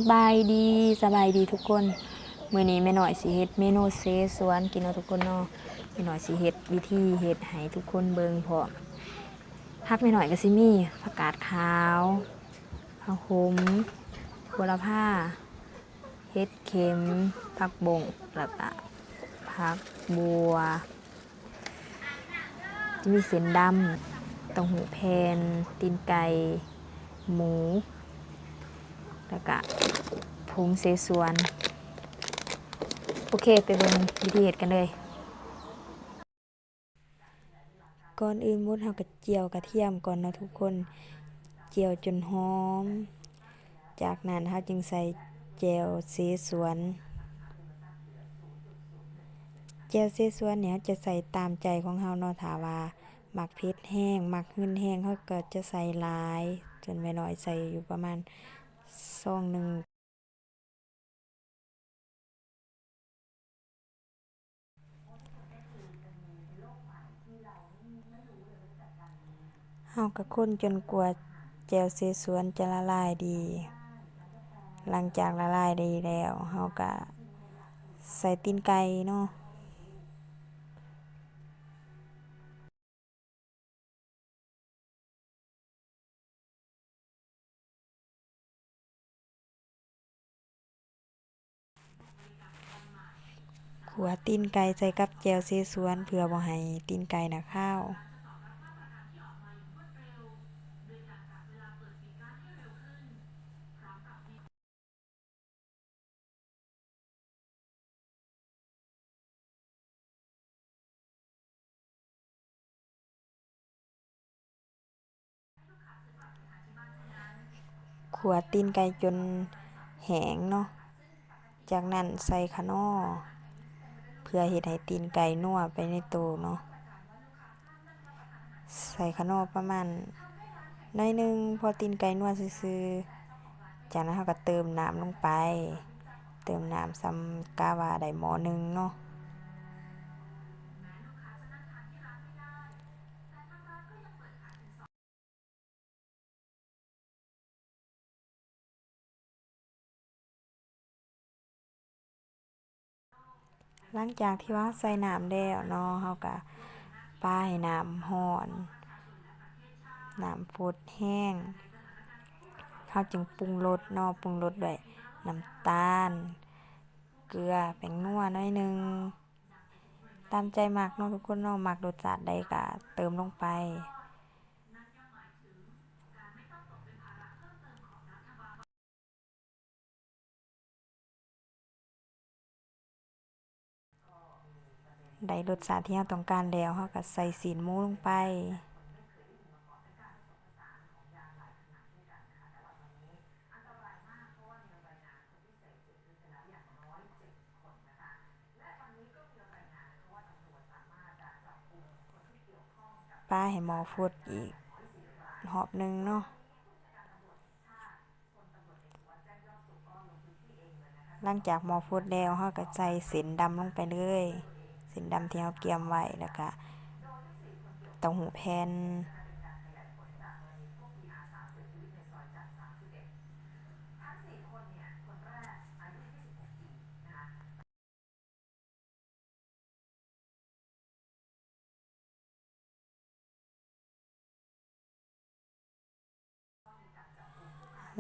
ສະບາຍດີ, ສະບາຍດີທຸກຄົນ. ມື້ນີ້ແມ່ນ້ອຍຊິເຮັດເມນູເຊຊວນກິນເນາະທຸກຄົນເນາະ. ແມ່ນ້ອຍຊິເຮັດ ວິທີເຮັດໃຫ້ທຸກຄົນເບິ່ງພ້ອມ. ຜັກແມ່ນ້ອຍກໍຊິມີຜັກກາດຂາວ, ຜັກໂຂມ, ໂຫລະພາ, ເຫັດເຂັມ, ຜັກບົ້ງ ແລ້ວກະຜັກບົ່ວ. ຈະມີເສັ້ນດຳ, ເຕົ້າຫູ້ແຜ່ນ, ຕີນໄກ່, ໝູ ແລ້ວກະຜົງເຊຊວນ. ໂອເຄ ໄປເບິ່ງວິທີເຮັດກັນເລີຍ. ກ່ອນອື່ນໝົດເຮົາກໍຈຽວກະທຽມກ່ອນເນາະທຸກຄົນ, ຈຽວຈົນຫອມ. ຈາກນັ້ນເຮົາຈຶ່ງໃສ່ແຈ່ວເຊຊວນ. ແຈ່ວເຊຊວນນີ້ເຮົາຈະໃສ່ຕາມໃຈຂອງເຮົາເນາະ, ຖ້າວ່າມັກເຜັດແຮງ, ມັກຫືນແຮງ ເຮົາກໍຈະໃສ່ຫຼາຍ, ສ່ວນແມ່ນ້ອຍໃສ່ຢູ່ປະມານຊອງໜຶ່ງ. ເຮົາກໍຄົນຈົນກວ່າແຈ່ວເຊຊວນຈະລະລາຍດີ. ຫຼັງຈາກລະລາຍດີແລ້ວ ເຮົາກໍໃສ່ຕີນໄກ່ເນາະ. ຂົ້ວຕີນໄກ່ໃສ່ກັບແຈ່ວເຊຊວນ ເພື່ອບໍ່ໃຫ້ຕີນໄກ່ນະຄາວ. ຂົ້ວຕີນໄກ່ຈົນແຫ້ງເນາະ, ຈາກນັ້ນໃສ່ຂະໜໍ່ ເພື່ອເຮັດໃຫ້ຕີນໄກ່ນົວໄປໃນໂຕເນາະ. ໃສ່ຂະໜໍ່ປະມານໜ້ອຍໜຶ່ງ ພໍຕີນໄກ່ນົວຊື່ໆ. ຈາກນັ້ນເຮົາກໍເຕີມນ້ຳລົງໄປ, ເຕີມນ້ຳສ່ຳກະວ່າໄດ້ໝໍ້ໜຶ່ງເນາະ. ຫຼັງຈາກທີ່ວ່າເຮົາໃສ່ນ້ຳແລ້ວເນາະ, ເຮົາກະປາໃຫ້ນ້ຳຮ້ອນ, ນ້ຳຟົດແຮງ, ເຮົາຈຶ່ງປຸງລົດເນາະ, ປຸງລົດດ້ວຍນ້ຳຕານ, ເກືອ, ແປ້ງນົວໜ້ອຍໜຶ່ງ, ຕາມໃຈມັກເນາະທຸກຄົນເນາະ, ມັກລົດຊາດໃດກະເຕີມລົງໄປ. ໄດ້ລົດຊາດທີ່ເຮົາຕ້ອງການແລ້ວ, ເຮົາກໍໃສ່ຊີ້ນໝູລົງໄປ. ປາໃຫ້ໝໍ້ຟົດອີກຮອບໜຶ່ງເນາະ. ຫຼັງຈາກໝໍ້ຟົດແລ້ວ, ເຮົາກໍໃສ່ເສັ້ນດຳລົງໄປເລີຍ, ເສັ້ນດຳທີ່ເຮົາກຽມໄວ້, ແລ້ວກະເຕົ້າຫູ້ແຜ່ນ.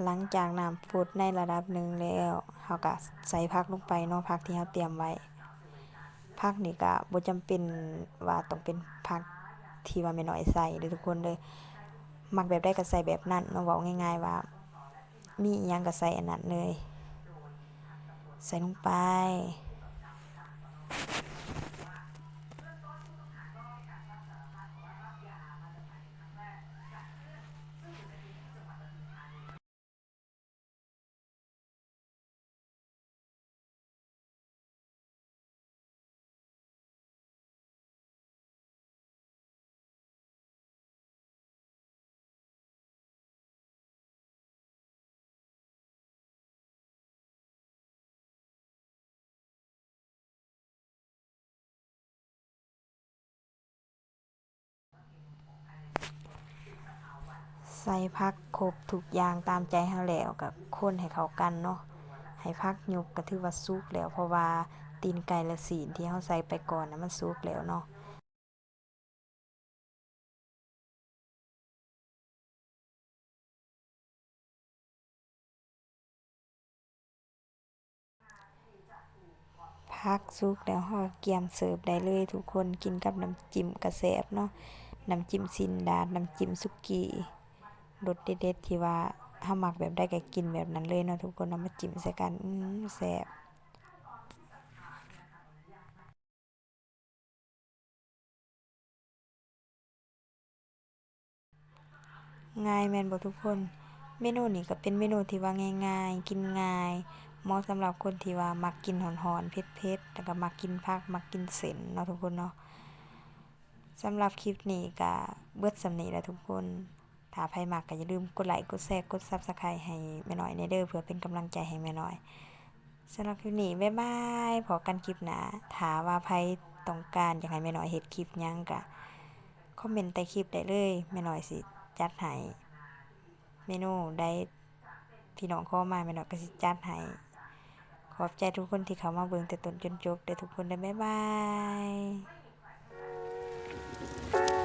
ຫຼັງຈາກນ້ຳຟົດໃນລະດັບໜຶ່ງແລ້ວ, ເຮົາກະໃສ່ຜັກລົງໄປເນາະ, ຜັກທີ່ເຮົາຕຽມໄວ້. ຜັກນີ້ກະບໍ່ຈຳເປັນວ່າຕ້ອງເປັນຜັກທີ່ວ່າແມ່ນ້ອຍໃສ່ເດີ້ທຸກຄົນເດີ້, ມັກແບບໃດກໍໃສ່ແບບນັ້ນເນາະ, ເວົ້າງ່າຍໆວ່າ ມີອີ່ຫຍັງກໍໃສ່ອັນນັ້ນເລີຍ, ໃສ່ລົງໄປ. ໃສ່ຜັກຄົບທຸກຢ່າງຕາມໃຈເຮົາແລ້ວ ກໍຄົນໃຫ້ເຂົ້າກັນເນາະ. ໃຫ້ຜັກຫຍຸບກໍຖືວ່າສຸກແລ້ວ ເພາະວ່າຕີນໄກ່ ແລະ ຊີ້ນທີ່ເຮົາໃສ່ໄປກ່ອນນະ ມັນສຸກແລ້ວເນາະ. ຜັກສຸກແລ້ວ ເຮົາກໍກຽມເສີບໄດ້ເລີຍທຸກຄົນ, ກິນກັບນ້ຳຈິ້ມກໍແຊບເນາະ, ນ້ຳຈິ້ມຊີ້ນດາດ, ນ້ຳຈິ້ມສຸກີ້, ລົດເດັດໆ ທີ່ວ່າເຮົາມັກແບບໃດກໍກິນແບບນັ້ນເລີຍເນາະທຸກຄົນເນາະ, ມາຈິ້ມໃສ່ກັນ ອືມ ແຊບ. ງ່າຍແມ່ນບໍ່ທຸກຄົນ? ເມນູນີ້ກໍເປັນເມນູທີ່ວ່າງ່າຍໆ ກິນງ່າຍ, ເໝາະສຳລັບຄົນທີ່ວ່າມັກກິນຮ້ອນໆ ເຜັດໆ ແລ້ວກໍມັກກິນຜັກ ມັກກິນເສັ້ນເນາະທຸກຄົນເນາະ. ສຳລັບຄລິບນີ້ກໍເບິດສ່ຳນີ້ແຫຼະທຸກຄົນ. ຖ້າໃຜມັກກໍຢ່າລືມກົດໄລ ກົດແຊ ກົດ Subscribe ໃຫ້ແມ່ນ້ອຍແດ່ເດີ ເພື່ອເປັນກຳລັງໃຈໃຫ້ແມ່ນ້ອຍ. ສຳລັບຄລິບນີ້ ບາຍບາຍ ພໍ້ກັນຄລິບໜ້າ. ຖ້າວ່າໃຜຕ້ອງການຢາກໃຫ້ແມ່ນ້ອຍເຮັດຄລິບຫຍັງກະຄອມເມັນໃຕ້ຄລິບໄດ້ເລີຍ, ແມ່ນ້ອຍຊິຈັດໃຫ້. ເມນູໃດພີ່ນ້ອງຂໍມາ ແມ່ນ້ອຍກໍຊິຈັດໃຫ້. ຂອບໃຈທຸກຄົນທີ່ເຂົ້າມາເບິ່ງແຕ່ຕົ້ນຈົນຈົບເດີທຸກຄົນເດີ. ບາຍບາຍ.